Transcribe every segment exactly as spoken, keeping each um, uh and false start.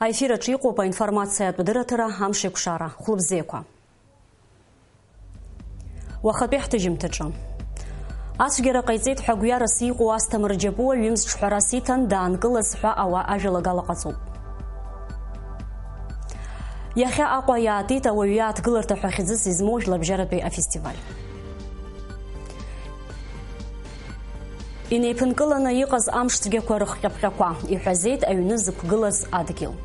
Аефир аҿы иҟоуп аинформациатә дырраҭара «Амшеикәшара». Хәлыбзиақәа. Уахатәи ҳҭыжьымҭаҿы. Ацәгьара ҟаиҵеит ҳәа гәҩарас иҟоу Асҭамыр Џьапуа ҩымз ҿҳәарас иҭан даанкылаз ҳәа ауаа ажәалагала ҟаҵоуп. Иахьа Аҟәа иаатит ауаҩы иааҭгыларҭа ҳәа хьӡыс измоу жәларбжьаратәи афестиваль. Инеиԥынкыланы иҟаз амшцәгьақәа рыхҟьаԥҟьақәа, иҳәазеит аҩны зықәгылаз адгьыл.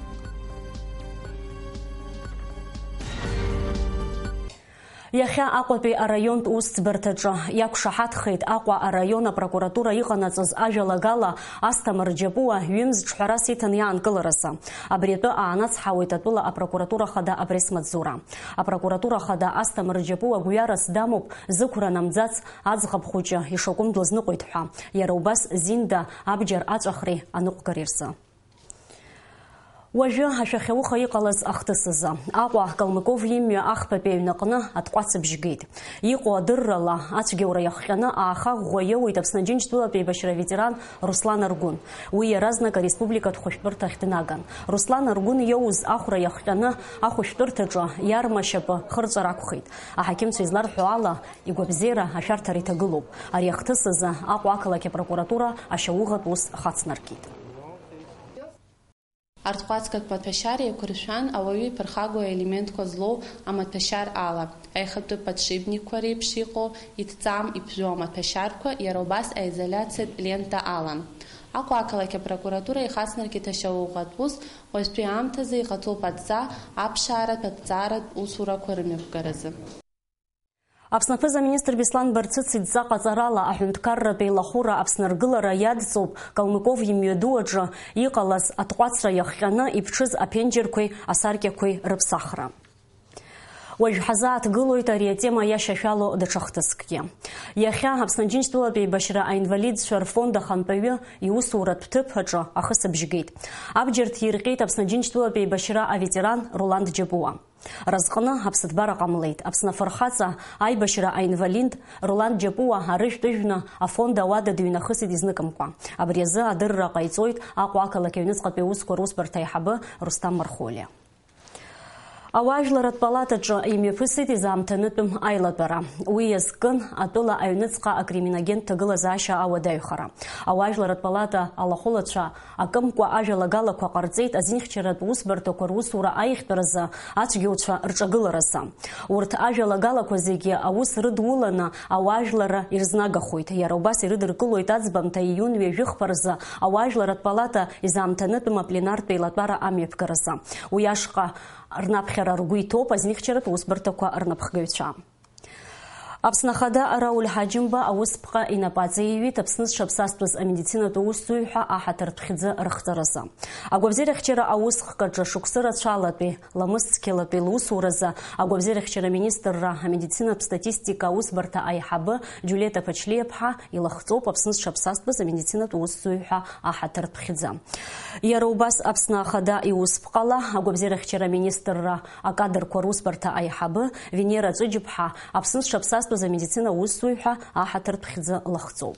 Иахьа Аҟәатәи араионтә усӡбарҭаҿы иақәшаҳаҭхеит Аҟәа араион апрокуратура иҟанаҵаз ажәалагала Асҭамыр Џьапуа ҩымз ҿҳәарас иҭан иаанкыларазы. Абри атәы аанацҳауеит атәыла апрокуратура хада апресс-маҵзура. Апрокуратура хада Асҭамыр Џьапуа гәҩарас дамоуп, зықәра намӡац аӡӷаб хәыҷы ишакәым длызныҟәеит ҳәа, иара убас Зинда абџьар аҵәахреи аныҟәгареи рзы. Уажәы ашәахьауха иҟалаз ахҭыс азы, Аҟәа Калмыков имҩа ахԥатәи аҩнаҟны атҟәацыбжь геит. Иҟоу адыррала, ацәгьоура иахҟьаны ааха ӷәӷәа иоуеит Аԥсны Џьынџьтәылатә еибашьра аветеран Руслан Аргәын. Уи иаразнак ареспубликатә хәышәтәырҭахь днаган. Руслан Аргәын иоуз ахәра иахҟьаны ахәышәтәырҭаҿы иарма шьапы хырҵәар акәхеит. Аҳақьымцәа изларҳәо ала, игәабзиара ашәарҭара иҭагылоуп. Ари ахҭыс азы Аҟәа ақалақь апрокуратура ашьауӷатә ус хацнаркит. Арҭҟәацгатә маҭәашьар еиқәыршәан, ауаҩы иԥырхагоу аелементқәа злоу амаҭәашьар ала, аихатәы подшипникқәа реиԥш иҟоу, иҭҵаам, иԥжәоу амаҭәашьарқәа, иара убас аизоляциатә лента алан. Аҟәа ақалақь апрокуратура ихацнаркит ашьауӷатә ус, уажәтәи аамҭазы иҟаҵоуп адҵа аԥшааратә, аҭҵааратә усурақәа рымҩаԥгаразы. Аԥсны аԥыза-министр Беслан Барцыц идҵа ҟаҵарала аҳәынҭқарратә еилахәыра Аԥсны аргылара иадҵоуп Калмыков имҩаду аҿы иҟалаз атҟәацра иахҟьаны иԥҽыз аԥенџьырқәеи асаркьақәеи рыԥсахра. Уажә ҳазааҭгылоит ари атема иашьашәало даҽа хҭыскгьы. Иахьа Аԥсны Џьынџьтәылатә еибашьра аинвалидцәа рфонд ахантәаҩы иусуратә ҭыԥ аҿы ахысыбжь геит. Абџьар ҭирҟьеит Аԥсны Џьынџьтәылатә еибашьра аветеран Роланд Џьапуа. Разҟны аԥсыҭбара ҟамлеит. Аԥсны афырхаҵа аибашьра аинвалид Ролан Џьапуа арыжәтә ыжәны афонд ауада дыҩнахысит изныкымкәа. Абри азы адырра ҟаиҵоит Аҟәа ақалақь аҩныҵҟатәи аусқәа русбарҭа аиҳабы Рустам Мархолиа. Ауаажәларратә палатаҿы имҩаԥысит изаамҭанытәым аилатәара. Уи иазкын атәыла аҩныҵҟа акриминогентә ҭагылазаашьа ауадаҩхара. Ауаажәларратә палата алахәылацәа акымкәа ажәалагалақәа ҟарҵеит азинхьчаратә усбарҭақәа русура аиӷьтәразы ацәгьоуцәа рҿагыларазы. Урҭ ажәалагалақәа зегьы аус рыдуланы ауаажәларра ирзнагахоит, иара убас ирыдыркылоит аӡбамҭа июн ҩажәи хԥа рзы ауаажәларратә палата изаамҭанытәым апленартә еилатәара амҩаԥгаразы. Уи ашҟа рнаԥхьара ргәы иҭоуп азинхьчаратә усбарҭақәа рнапхгаҩцәа. Аԥсны Ахада Рауль Ҳаџьымба аусԥҟа инапы аҵеиҩит Аԥсны зҽаԥсазтәыз амедицинатә усзуҩ ҳәа аҳаҭыртә хьӡы рыхҵаразы. Агәабзиарахьчара аусхк аҿы шықәсы рацәалатәи, ламыс цқьалатәи лусуразы агәабзиарахьчара аминистрра амедицинатә статистика аусбарҭа аиҳабы Џьулиета Ԥачлиаԥҳа илахҵоуп Аԥсны зҽаԥсазтәыз амедицинатә усзуҩ ҳәа аҳаҭыртә хьӡы. Иара убас Аԥсны Ахада иусԥҟала агәабзиарахьчара аминистрра акадрқәа русбарҭа аиҳабы Венера Ҵәыџьыԥҳа Аԥсны зҽаԥсазтәыз амедицина усзуҩ ҳәа аҳаҭыртә хьӡы лахҵоуп.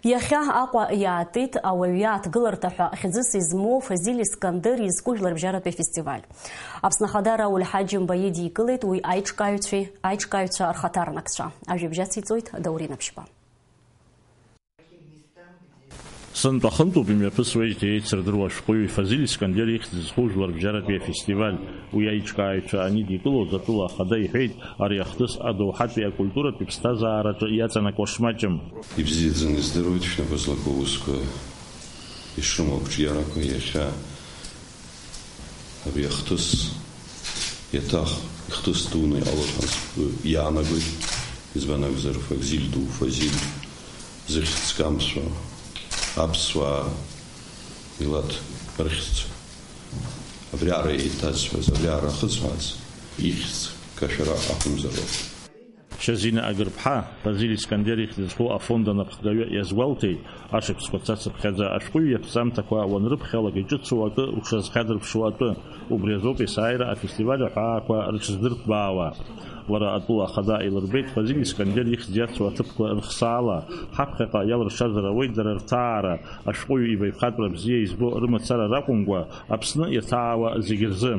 Иахьа Аҟәа иаатит ауаҩы иааҭгыларҭа ҳәа хьӡыс измоу Фазиль Искандер изку жәларбжьаратәи афестиваль. Аԥсны Ахада Рауль Ҳаџьымба идикылеит уи аиҿкааҩцәеи аиҿкааҩцәа рхаҭарнакцәа. Ажәабжь ациҵоит Даур Инаԥшьба. Сынтәа хынтәуп имҩаԥысуеижьҭеи еицырдыруа ашәҟәыҩҩы Фазиль Искандер ихьӡ зху жәларбжьаратәи афестиваль. Уи аиҿкааҩцәа анидикылоз атәыла ахада иҳәеит, ари ахҭыс адоуҳатәи акультуратәи ԥсҭазаараҿы иаҵанакуа шмаҷым. Ибзиаӡаны издыруеит шәнапы злаку аусқәа ишрымоу ақәҿиарақәа иахьа. Абри ахҭыс иаҭах, ихҭыс дуны иҟалоит ҳәа сгәы иаанагоит, избан акәзар, Фазиль ду, Фазиль зыхьӡ камшәо, аԥсуаа милаҭ рыхьӡ, абриаҟара еиҭазҳәаз, абриаҟара ахыҵҳәааз, ихьӡ кашәара ақәымзароуп. Шьазина Агырԥҳа, Фазиль Искандер ихьӡ зху афонд анапхгаҩы иазгәалҭеит, ашықәсқәа цацыԥхьаӡа ашәҟәыҩҩы иаԥҵамҭақәа уанрыԥхьалак иҿыцу акы уҽазхьадырԥшуа атәы, убри азоуп есааира афестиваль аҳәаақәа рыҽздырҭбаауа. Лара атәыла ахада илырбеит Фазиль Искандер ихьӡ иацу аҭыԥқәа рыхсаала. Ҳаԥхьаҟа иалыршазар ауеит дара рҭаара, ашәҟәыҩҩы ибаҩхатәра бзиа избо рымацара ракәымкәа, Аԥсны иаҭаауа зегь рзы.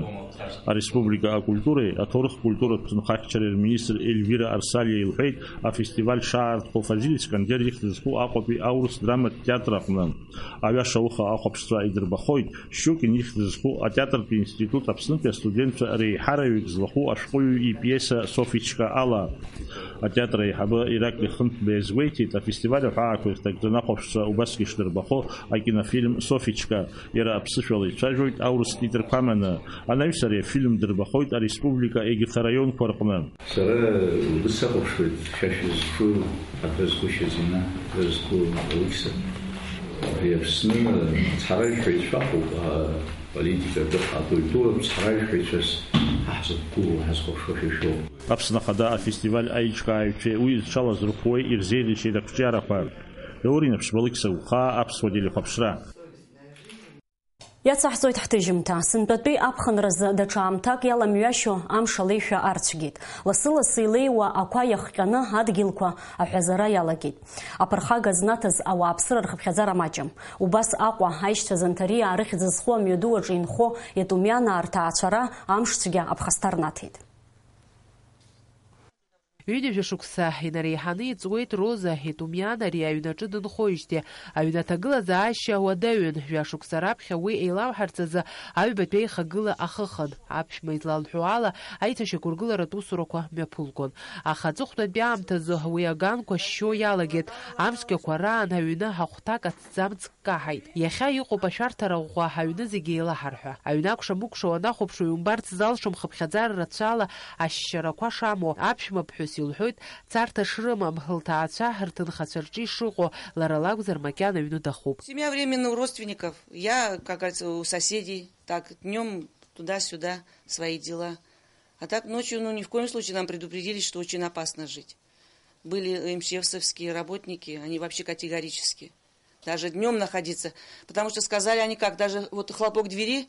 Ареспублика акультуреи аҭоурых-культуратә ҭынхаччареи рминистр Ельвира Арсалиа илҳәеит, афестиваль шаартхо Фазиль Искандер ихьӡ зху Аҟәатәи аурыс драматә театр аҟны. Аҩаша ауха ахәаԥшцәа идырбахоит Щукин ихьӡ зху атеатртә институт Аԥснытәи астудентцәа реиҳараҩык злахәу ашәҟәыҩҩы ипиеса Софичка ала. Атеатр аиҳабы Ираклий Хынҭба иазгәеиҭеит, афестиваль аҳәаақәа ирҭагӡаны ахәаԥшцәа убасгьы ишдырбахо акинофильм Софичка. Иара аԥсышәала ицәажәоит аурыс титрқәа аманы. Анаҩс ари афильм дырбахоит ареспублика егьырҭ араионқәа рҟны. Сара убыс сахәаԥшуеит, шәа шәызҿу, аҳәызқәа шьазина, ҳәызқәа Алықьса. Абри Аԥсны цҳаражәҳәаҩцәа ҳауп, аполитика, акультуратә цҳаражәҳәаҩцәас ҳаҳзықәгылоу, ҳазхәаԥшуа шәа шәоуп. Аԥсны Ахада афестиваль аиҿкааҩцәеи уи зҽалазырхәуеи ирзеиӷьеишьеит ақәҿиарақәа. Даурин Аԥшьба, Алықьса Ухаа, Аԥсуа телехәаԥшра. Иацаҳҵоит ҳҭыжьымҭа. Сынтәатәи аԥхынразы даҽа аамҭак иаламҩашьо амш алеишәа арцәгеит. Лассы-лассы илеиуа ақәа иахҟьаны адгьылқәа аҳәазара иалагеит. Аԥырхага знаҭаз ауааԥсыра рхыԥхьаӡара маҷым. Убас Аҟәа, аишьцәа Занҭариаа рыхьӡ зху амҩаду аҿы инхо Етумианаа рҭаацәара амшцәгьа аԥхасҭа рнаҭеит. Ҩынҩажәа шықәса инареиҳаны иҵуеит Роза Етумиан ари аҩнаҿы дынхоижьҭеи. Аҩны аҭагылазаашьа уадаҩын. Жәа шықәса раԥхьа уи еилалҳарц азы аҩбатәи аихагыла ахыхын. Аԥшәма излалҳәо ала, аицәашьақәыргыларатә усурақәа мҩаԥылгон. Аха аҵыхәтәантәи аамҭазы уи аганқәа шьшьо иалагеит. Амцқьақәа раан аҩны ахәҭак аҭӡамц каҳаит. Иахьа иҟоуп ашәарҭара ӷәӷәа, аҩны зегьы еилаҳарҳәа. Аҩны акәша-мыкәша уанахәаԥш, уҩумбарц залшом хыԥхьаӡара рацәала ашьшьарақәа шамоу. Аԥшәма ԥҳәыс илҳәоит, царҭа шрымам, лҭаацәа рҭынхацәа рҿы ишыҟоу, лара лакәзар макьана аҩны дахуп. Семья временно у родственников, я, как говорится, у соседей, так, днём туда-сюда, свои дела. А так ночью, ну, ни в коем случае нам предупредили, что очень опасно жить. Были эмсевсовские работники, они вообще категорически. Даже днём находиться. Потому что сказали они как, даже вот хлопок двери,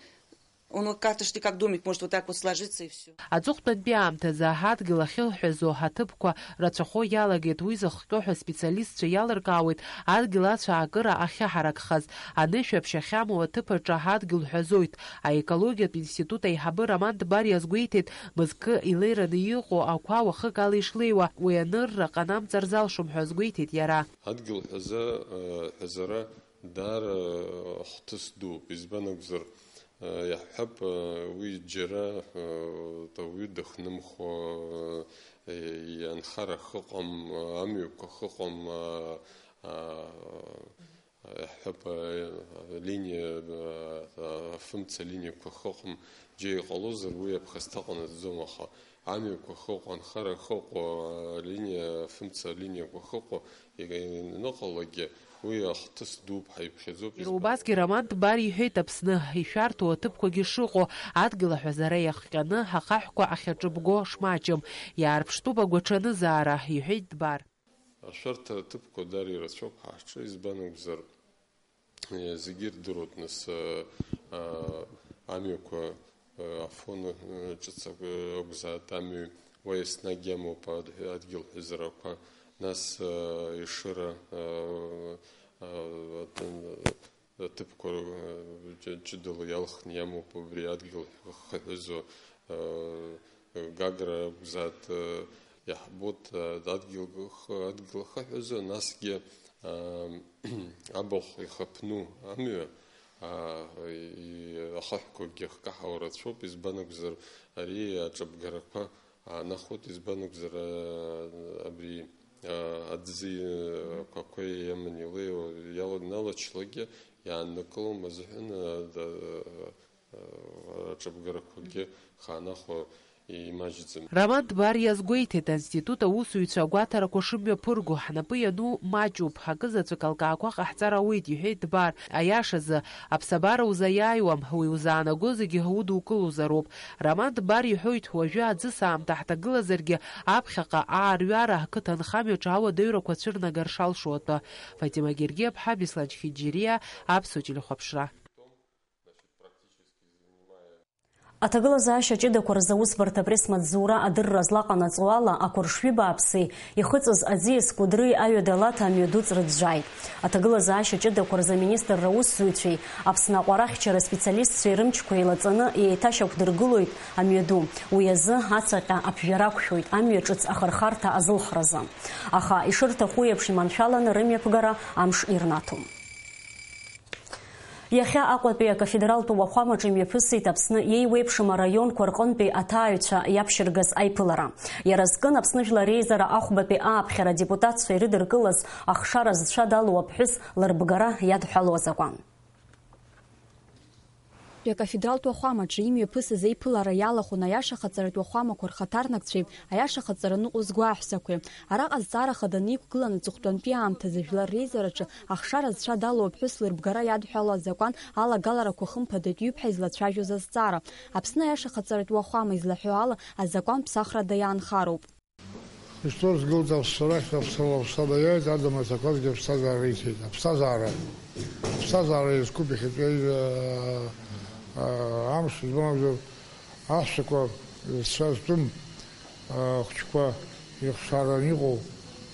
он вот как-то, что как домик, может вот так вот сложиться и всё. Аҵыхәтәантәи аамҭазы адгьыл ахьылҳәазо аҭыԥқәа рацәахо иалагеит, уи зыхҟьо ҳәа специалистцәа иалыркаауеит адгьыл ацәаакыра ахьаҳаракхаз. Анышәаԥшь ахьамоу аҭыԥ аҿы адгьыл ҳәазоит. Аекологиатә институт аиҳабы Роман Дбар иазгәеиҭеит, мызкы илеираны иҟоу ақәа уахык ала ишлеиуа, уи анырра ҟанамҵар залшом ҳәа азгәеиҭеит иара. Адгьыл ҳәаза, э, ҳәазара даара, э, хҭыс дууп. Избан акәзар, э, иаҳҳәап, э, уи џьара, э, ауаҩы дахнымхо, э, анхара ахы ыҟам, амҩақәа ахы ыҟам, э, э, иаҳҳәап, э, алиниа, э, афымца алиниақәа ахы ыҟам, џьа иҟалозар, уи аԥхасҭа ҟанаҵаӡом, аха амҩақәа ахыҟоу, анхара ахыҟоу, алиниа, афымца алиниақәа ахыҟоу ианыҟалогьы, уи ахҭыс дууп, ҳаиԥхьаӡоуп. Иара убасгьы Роман Дбар иҳәеит, Аԥсны ишәарҭоу аҭыԥқәагьы шыҟоу, адгьыл аҳәазара иахҟьаны ахаҳәқәа ахьаҿыбго шмаҷым, иаарԥштәуп агәаҽанызаара, иҳәеит Дбар. Ашәарҭа аҭыԥқәа даара ирацәоуп ҳа ҳҿы, избан акәзар, Зегьы ирдыруеит, нас, а, а, амҩақәа, а, Афон, а, ҿыц акә-, акәзаат, амҩа уа еснагь иамоуп адҳәа-, адгьыл ҳәазарақәа, нас, а, Ешыра, а, а, аҭ-, аҭыԥқәа, а, ҷ-, ҷыдала иалхны иамоуп убри адгьыл хыҳәазо, а, Гагра акәзаат, а, Иаҳбоит, а, адгьыл х-, адгьыл ахыҳәазо, насгьы, а, абахә ихаԥну амҩа, а, и-, ахаҳәқәагьы ахкаҳауа рацәоуп, избан акәзар, ари аҿыбгарақәа аанахәоит, избан акәзар, а, абри, а, аӡы, а, қәақәа иаман илеиуа иала-, иналачлакгьы иааннакылом азыҳәан, а, да-, аҿыбгарақәагьы хаанахәо имаҷӡам. Роман Дбар иазгәеиҭеит, аинститут аусзуҩцәа агәаҭарақәа шымҩаԥырго, ҳнапы иану маҷуп, акызаҵәык алкаақәа ҟаҳҵар ауеит, иҳәеит Дбар. Аиашазы, аԥсабара узаиааиуам, уи узаанаго зегьы удукылозароуп. Роман Дбар иҳәоит, уажәы аӡыс аамҭа ҳҭагылазаргьы, аԥхьаҟа аарҩара ақыҭанхамҩаҿы ауадаҩрақәа цәырнагар шалшо атәы. Фатима Гергиаԥҳа, Беслан Чхиџьириа, Аԥсуа телехәаԥшра. Аҭагылазаашьа ҷыдақәа рзы аусбарҭа апресс-маҵзура адырра злаҟанаҵо ала, ақәыршҩы бааԥси ихыҵыз аӡиас Кәыдрыи аҩада Лаҭа амҩаду ҵрыӡәӡәааит. Аҭагылазаашьа ҷыдақәа рзы аминистрра аусзуҩцәеи Аԥсны аҟәарахьчара специалистцәеи рымчқәа еилаҵаны еиҭашьақәдыргылоит амҩаду. Уи азы ацаҟьа аԥжәара ақәшәоит, амҩа ҿыц ахырхарҭа азылхразы. Аха ишырҭаху еиԥш иманшәаланы рымҩаԥгара амш ирнаҭом. Иахьа Аҟәатәи акафедралтә уахәамаҿы имҩаԥысит Аԥсны иеиуеиԥшым араионқәа рҟынтәи аҭааҩцәа иаԥшьыргаз аиԥылара. Иара азкын Аԥсны Жәлар Реизара ахәбатәи ааԥхьара адепутатцәа ирыдыркылаз ахшара зцәа далоу аԥҳәыс лырбгара иадҳәалоу азакәан. Акафедралтә уахәамаҿы имҩаԥысыз еиԥылара иалахәын аиашахаҵаратә уахәамақәа рхаҭарнакцәеи аиашахаҵара ныҟәызго аҳәсақәеи. Араҟа азҵаара хада аниқәгылан аҵыхәтәантәи аамҭазы Жәлар Реизараҿы ахшара зцәа далоу аԥҳәыс лырбгара иадҳәало азакәан алагаларақәа хымԥадатәиуп ҳәа излацәажәоз азҵаара. Аԥсны аиашахаҵаратә уахәама излаҳәо ала, азакәан ԥсахрада иаанхароуп. Христос гылт аԥсцәа рахь, аԥсрала аԥсҭа даиааит, Адам аҭақәазгьы аԥсҭазаара иҭеит. Аԥсҭазаара. Аԥсҭазаара иазкуп иахьатәи, аа, аа, амш, избан акәзар, аҳәсақәа зцәа зтәым, аа, ахәыҷқәа ихшара аниҟоу,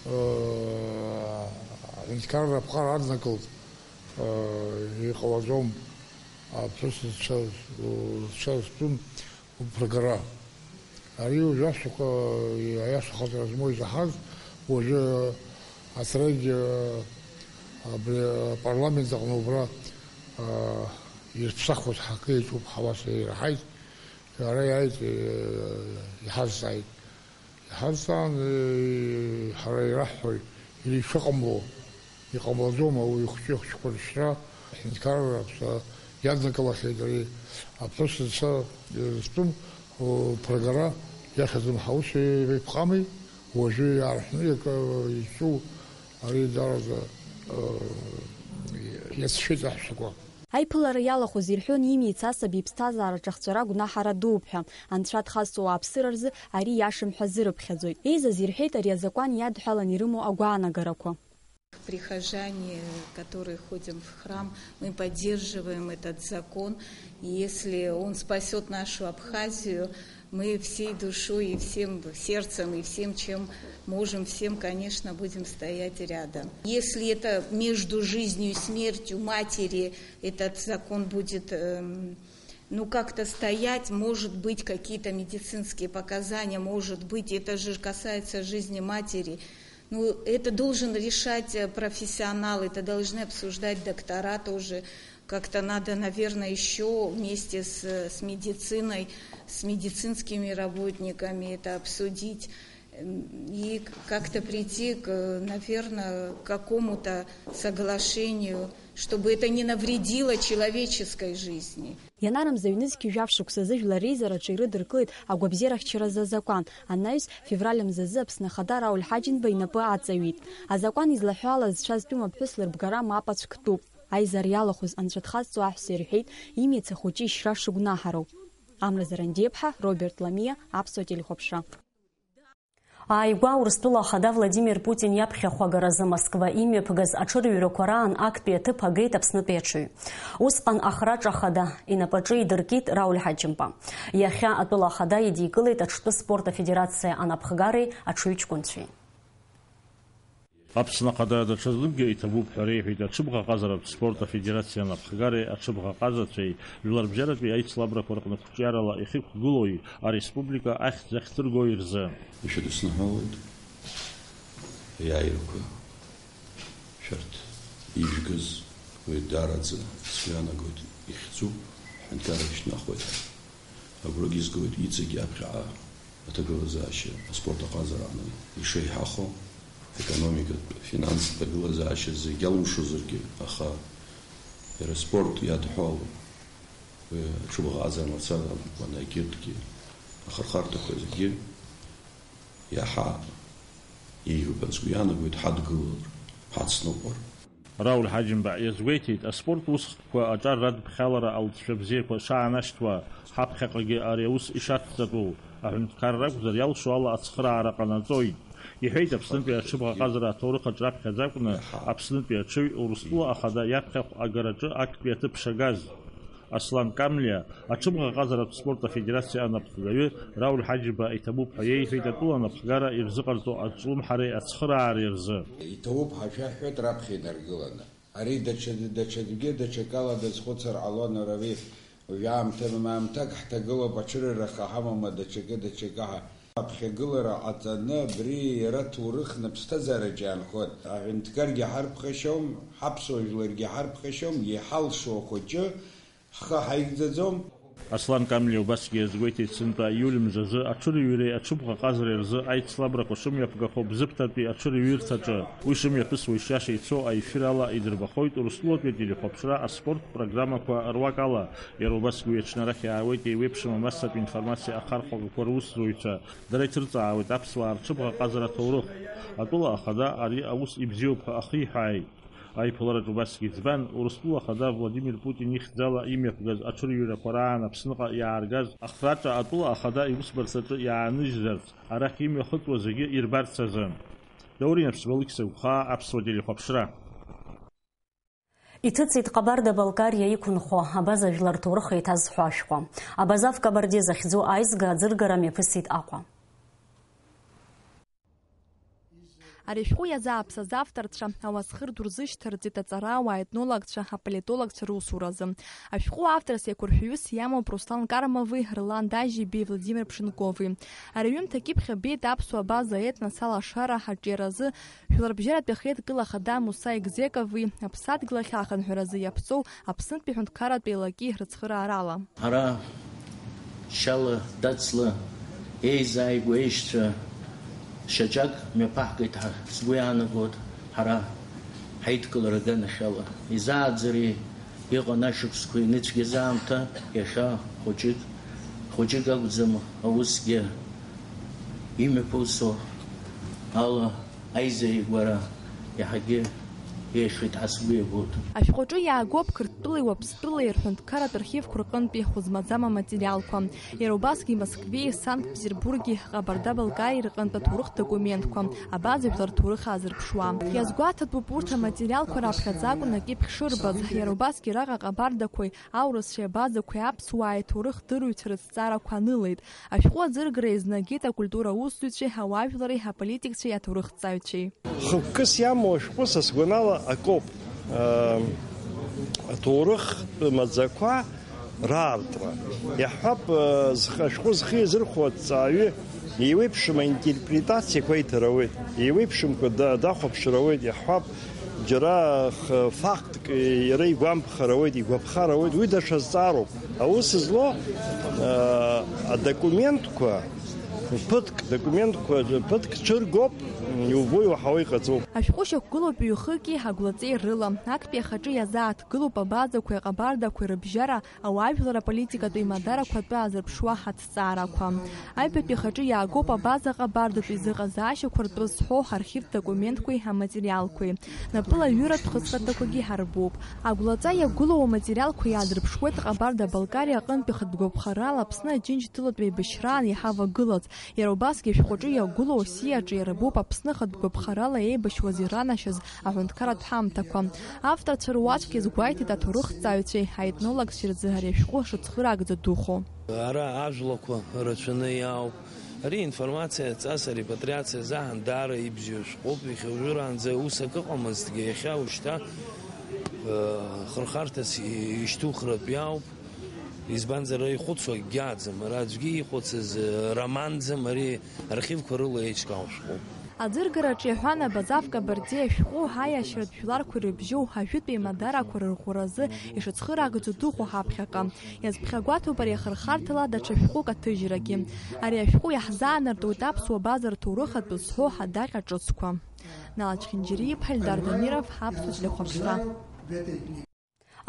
аа, аҳәынҭқарра аԥҟара аднакылт, аа, иҟалаӡом. Аԥҳәыс зцәа, зцәа зтәым уԥыргара. Ари уажә ашәақәа аиашахаҵара змоу изаҳаз, уажәы атрагьы абри апарламент аҟны убра, а, ирԥсахуаз ҳакы иаҿуп, ҳауаса ираҳаит, ара иааит, э, иҳазҵааит. Иҳазҵаан, э, ҳара ираҳҳәоит, иара ишыҟамло. Иҟамлаӡома уи хәҷы-хәҷқәа рышьра, аҳәынҭқарра аԥса иаднакылахьеит ари аԥҳәыс зцәа зтәым, о, прогара иахьазым ҳаус еиқәҟами, уажәы иаарҳәны иак-, изҿу ари даараӡа, э, иацәшәеит аҳәсақәа. Аиԥылара иалахәыз ирҳәон имиц асаби иԥсҭазаара ҿахҵәара гәнаҳара дууп ҳәа, анцәа дхазҵо ауааԥсыра рзы ари иашам ҳәа азырыԥхьаӡоит. Еизаз ирҳәеит ари азакәан иадҳәалан ирымоу агәаанагарақәа. Прихожане, которые ходим в храм, мы поддерживаем этот закон. И если он спасёт нашу Абхазию, мы всей душой и всем сердцем, и всем, чем можем, всем, конечно, будем стоять рядом. Если это между жизнью и смертью матери этот закон будет, эм, ну, как-то стоять, может быть, какие-то медицинские показания, может быть, это же касается жизни матери. Ну, это должен решать, э, профессионал, это должны обсуждать доктора тоже. Как-то надо, наверное, ещё вместе с, с медициной, с медицинскими работниками это обсудить, м, и к-, как-то прийти к, наверное, к какому-то соглашению, чтобы это не навредило человеческой жизни. Ианарымза ҩнызқьи жәаф шықәсазы Жәлар Реизараҿы ирыдыркылеит агәабзиарахьчаразы азакәан. Анаҩс, февраль мзазы Аԥсны Ахада Рауль Ҳаџьымба инапы аҵаҩит. Азакәан излаҳәо ала зцәа зтәым аԥҳәыс лырбгара мап ацәктәуп. Аизара иалахәыз анцәа дхазҵо аҳәса ирҳәеит, имиц ахәыҷы ишьра шыгәнаҳароу. Амра Зарандиаԥҳа, Роберт Ламиа, Аԥсуа телехәаԥшра. Ааигәа Урыстәыла Ахада Владимир Путин иаԥхьахә агаразы Москва имҩаԥгаз аҽырҩрақәа раан актәи аҭыԥ агеит Аԥснытәи аҽыҩ. Усҟан ахраҿ ахада инапаҿы идыркит Рауль Ҳаџьымба. Иахьа атәыла ахада идикылеит аҽтәы спорт афедерациа анапхгареи аҽыҩ ҷкәынцәеи. Аԥсны Ахада даҽазнымкгьы иҭабуп ҳәа реиҳәеит аҽыбӷаҟазаратә спорт афедерациа анапхгареи аҽыбӷаҟазацәеи, жәларбжьаратәи аицлабрақәа рҟны қәҿиарала ихықәгылои ареспублика ахьӡ ахьҭыргои рзы. Ишәыдысныҳәалоит, аиааирақәа шәарҭ ижәгаз, уи даараӡа сгәы иаанагоит, ихьӡуп, ҳҳәынҭқарра шьҭнахуеит ҳәа. Агәрагьы згоит, иҵегь аԥхьаҟа аҭагылазаашьа аспорт аҟазарааны ишеиҳахо, економикатә, финанстә ҭагылазаашьа зегь алымшозаргьы, аха иара аспорт иадҳәалоуп. Уи аҽыбӷаҟазара мацара акәымкәаны, егьырҭгьы ахырхарҭақәа зегьы иаҳа еиӷьуп ҳәа сгәы иаанагоит ҳадгылар, ҳацныҟәар. Рауль Ҳаџьымба иазгәеиҭеит, аспорт усхкқәа аҿар радԥхьалара алҵшәа бзиақәа шаанашьҭуа, ҳаԥхьаҟагьы ари аус ишацҵатәу, аҳәынҭқарра акәзар, иалшо ала ацхыраара ҟанаҵоит. Иҳәеит Аԥснытәи аҽыбӷаҟазара аҭоурых аҿы раԥхьаӡа акәны Аԥснытәи аҽыҩ Урыстәыла Ахада иаԥхьахә агараҿы актәи аҭыԥ шагаз. Аслан Камлиа, аҽыбӷаҟазаратә спорт афедерациа анапхгаҩы Рауль Ҳаџьымба иҭабуп ҳәа иеиҳәеит атәыла анапхгара ирзыҟарҵо аҿлымҳареи ацхыраареи рзы. Иҭабуп ҳәа шәаҳҳәоит раԥхьа инаргыланы. Ари даҽа, даҽаӡәгьы даҽакала дазхәыцыр ҟалон, уара, уи уажә аамҭа-маамҭак ҳҭагылоуп, аҽырыраха ҳамоума, даҽакы, даҽакы ҳа. Аԥхьагылара ҟаҵаны абри иара ҭоурыхны аԥсҭазаараҿы иаанхоит. Аҳәынҭқаргьы ҳарԥхашьом, ҳаԥсуа жәларгьы ҳарԥхашьом, иҳалшо ахәыҷы ҳхы ҳаигӡаӡом. Аслан Камлиа убасгьы иазгәеиҭеит сынтәа аиуль мзазы аҽырҩреи аҽыбӷаҟазареи рзы аицлабрақәа шымҩаԥгахо Бзыԥҭатәи аҽырҩырҭаҿы. Уи шымҩаԥысуа ишиаша ицо аефир ала идырбахоит Урыстәылатәи ателехәаԥшра аспорттә программақәа руак ала. Иара убасгьы уи аҽны арахь иаауеит еиуеиԥшым амассатә информациа ахархәагақәа русзуҩцәа. Дара иҭырҵаауеит аԥсуаа рҽыбӷаҟазара аҭоурых. Атәыла ахада ари аус ибзиоуп ҳәа ахиҳәааит. Аиԥылараҿ убасгьы иӡбан, Урыстәыла Ахада Владимир Путин ихьӡала имҩаԥгаз аҽырҩрақәа раан Аԥсныҟа иааргаз ахраҿа атәыла ахада иусбарҭаҿы иааныжьзарц, арахь имҩахыҵуа зегьы ирбарц азы. Даур Инаԥсба, Алықьса Гәхаа, Аԥсуа телехәаԥшра. Иҭыҵит Ҟабарда-Балкариа иқәынхо абаза жәлар рҭоурых еиҭазҳәо ашәҟәы. Абаза в Кабарде захьӡу аизга аӡыргара мҩаԥысит Аҟәа. Ари ашәҟәы иазааԥсаз авторцәа ауасхыр ду рзышьҭарҵеит аҵарауаа, аетнологцәа, аполитологцәа русуразы. Ашәҟәы авторс еиқәыршәаҩыс иамоуп Руслан Кармови, Ролан Дажьибеи Владимир Пшенкови. Ари аҩымҭа акьыԥхь абеит аԥсуа база аетнос алашара аҿиаразы жәларбжьаратәи ахеидкыла ахада Муса Егзекови аԥсадгьыл ахь ахынҳәразы иаԥҵоу Аԥснытәи ҳәынҭқарратә еилаки рыцхыраарала. Ҳара шьала, дацла еизааигәа еишьцәа шьаҿак мҩаԥаҳгеит ҳәа сгәы иаанагоит, ҳара ҳаидкылара аганахьала. Изааӡари иҟан ашықәсқәа иныцәгьаз аамҭа, иахьа хәыҷык, хәыҷык акәӡам аусгьы имҩаԥысуа ала. Аизаигәара иаҳагьы еиӷьхеит ҳәа сгәы иабоит. Ашәҟәаҿы иаагоуп Қырҭтәылеи Уаԥстәылеи рҳәынҭқарратә архивқәа рҟынтәи хәы змаӡам аматериалқәа. Иара убасгьы Москвеи Санкт-Петербурги Ҟабарда-Балкариеи рҟынтә аҭоурых документқәа, абаза жәлар рҭоурых аазырԥшуа. Иазгәаҭатәуп урҭ аматериалқәа раԥхьаӡа акәын акьыԥхь шырбаз. Иара убасгьы араҟа Ҟабардақәеи аурысшәеи абазақәеи аԥсуааи аҭоурых дырҩцәа рыҭҵаарақәа анылеит. Ашәҟәы аӡыргара иазнагеит акультура аусзуҩцәеи ауаажәлари аполитикцәеи аҭоурыхҭҵааҩцәеи. Хықәкыс иамоу ашәҟәы са сгәанала акоуп, э, аҭоурыхтә маӡақәа раартра. Иаҳҳәап, э, зх-, ашәҟәы зхы иазырхәо аҭҵааҩы еиуеиԥшым аинтерпретациақәа иҭара ауеит, еиуеиԥшымкәа да-, дахәаԥшыр ауеит, иаҳҳәап, џьара х-, фактк иара игәамԥхар ауеит, игәаԥхар ауеит, уи даҽа зҵаароуп. Аус злоу, э, адокументқәа, ԥыҭк, документқәа ԥыҭк цәыргоуп, иубо иуаҳауа иҟаҵоуп. Ашәҟәы шьақәгылоуп ҩ-хыки агәлаҵеи рыла. Актәи ахаҿы иазааҭгылоуп абазақәеи аҟабардақәеи рыбжьара, ауаажәлар аполитикатә еимадарақәа атәы аазырԥшуа аҭҵаарақәа. Аҩбатәи ахаҿы иаагоуп абаза ҟабардатәи зыҟазаашьақәа ртәы зҳәо ҳархивтә документқәеи аматериалқәеи. Напыла аҩыратә хысхырҭақәагьы ҳарбоуп. Агәлаҵа иагәылоу аматериалқәа иаадырԥшуеит Ҟабарда-Балкариа аҟынтәи хатә гәаԥхарала Аԥсны Аџьынџьтәылатә еибашьраан иҳавагылац. Иара убасгьы ашәҟәаҿы иагәылоу асиаҿы иара боуп Аԥсны хатә гәаԥхарала еибашьуаз иранашьаз аҳәынҭқарратә ҳамҭақәа. Авторцәа руаӡәк иазгәеиҭеит аҭоурыхҭҵааҩцәеи аетнологцәеи рзы ари ашәҟәы шыцхыраагӡа духо. Ара ажәлақәа рацәаны иаауп. Ари информациа аҵас арепатриациа азаҳан даара ибзиоу шәҟәуп, иахьа уажәраанӡа ус акы ыҟамызҭгьы, иахьа уажәшьҭа, э, хырхарҭас ишьҭухратә иаауп, избанзар, ара ихәыцуа акгьы аӡам, ара аӡәгьы ихәыцыз, э, романӡам, ари архивқәа рыла еиҿкаау шәҟәуп. Аӡыргараҿы иаҳәан, Абаза в Кабарде ашәҟәы аиашьаратә жәларқәа ирыбжьоу ажәытә еимадарақәа рырӷәӷәаразы ишыцхыраагӡо дыҟоуп ҳаԥхьаҟа. Иазԥхьагәаҭоуп ари ахырхарҭала даҽа шәҟәык аҭыжьрагьы. Ари ашәҟәы иаҳзаанартуеит аԥсуа база рҭоурыхатә зҳәо адаҟьа ҿыцқәа. Нала Чхинџьариа-иԥҳа, Эльдар Дамиров, Аԥсуа телехәаԥшра.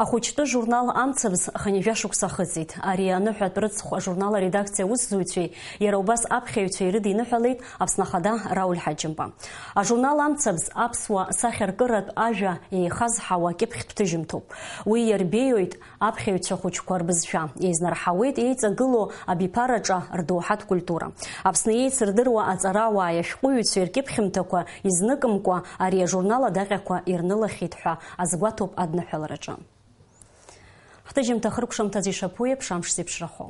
Ахәыҷтәы журнал Амцабз хынҩажәа шықәса ахыҵит. Ари аныҳәатә рыцхә ажурнал аредакциа аусзуҩцәеи иара убас аԥхьаҩцәеи ирыдиныҳәалеит Аԥсны Ахада Рауль Ҳаџьымба. Ажурнал Амцабз аԥсуа сахьаркыратә ажәа еихазҳауа кьыԥхьтә ҭыжьымҭоуп. Уи иарбеиоит аԥхьаҩцәа хәыҷқәа рбызшәа, еизнарҳауеит еиҵагылоу абиԥараҿы рдоуҳатә культура. Аԥсны еицырдыруа аҵарауааи ашәҟәыҩҩцәеи ркьыԥхьымҭақәа изныкымкәа ари ажурнал адаҟьақәа ирнылахьеит ҳәа азгәаҭоуп адныҳәалараҿы. Ҳҭыжьымҭа хыркәшамҭазы ишаԥу еиԥш амш зеиԥшрахо.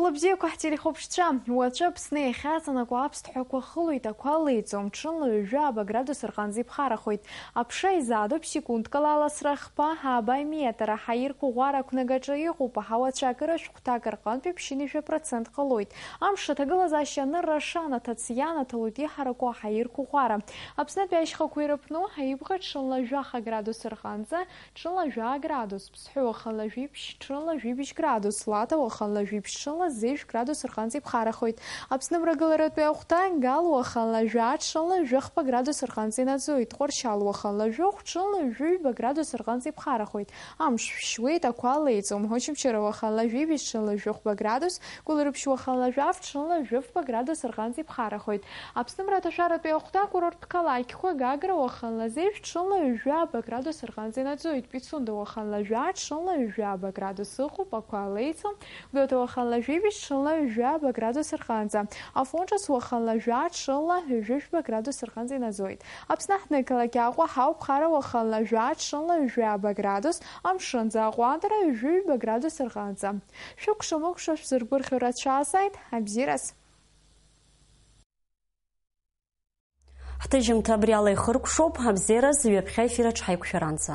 Хәлыбзиақәа ҳтелехәаԥшцәа, уаҵәы Аԥсны иахьаҵанакуа аԥсҭҳәақәа хылоит, ақәа леиҵом, ҽынла ҩажәа ааба градус рҟынӡа иԥхарахоит. Аԥша изаатуп секундкала аласра хԥа ааба иметр, аҳаирқәа ӷәӷәара ақәнагаҿы иҟоуп, аҳауа цәакыра шәҟәҭак рҟынтәи ԥшьынҩажәа процент ҟалоит. Амш аҭагылазаашьа анырра шанаҭац ианаҭалоит иҳараку аҳаирқәа ӷәӷәара. Аԥснытәи ашьхақәа ирыԥну ҳаибӷа ҽынла жәаха градус рҟынӡа, ҽынла жәа градус, Ԥсҳәы уахынла жәиԥшь, ҽынла жәибжь градус, Лаҭа уахынла жәиԥшь, ҽынла зежә градус рҟынӡа иԥхарахоит. Аԥсны мрагыларатәи ахәҭа Гал уахынла жәа, ҽынла жәахԥа градус рҟынӡа инаӡоит. Тҟәарчал уахынла жәохә, ҽынла жәаҩба градус рҟынӡа иԥхарахоит. Амш шәшьуеит, ақәа леиҵом. Очамчыра уахынла жәибжь, ҽынла жәохәба градус, Гәылрыԥшь уахынла жәаф, ҽынла жәафба градус рҟынӡа иԥхарахоит. Аԥсны мраҭашәаратәи ахәҭа акурорттә қалақьқәа Гагра уахынла зежә, ҽынла ҩажәаба градус рҟынӡа инаӡоит. Пицунда уахынла жәа, ҽынла ҩажәаба градус ыҟоуп, ақәа леиҵом. Гәдоуҭа уахынла жәибжь, ҽынла ҩажәаба градус рҟынӡа. Афон Ҿыц уахынла жәа, ҽынла ҩажәижәба градус рҟынӡа инаӡоит. Аԥсны аҳҭнықалақь Аҟәа ҳауп, Хара уахынла жәа, ҽынла ҩажәаба градус, амшынӡы аҟәандара ҩажәижәба градус рҟынӡа. Шәыкәша-мыкәша шәзыргәырӷьо рацәазааит, абзиараз! Ҳҭыжьымҭа абри ала ихыркәшоуп, абзиараз, ҩаԥхьа ефир аҿы ҳаиқәшәаранӡа.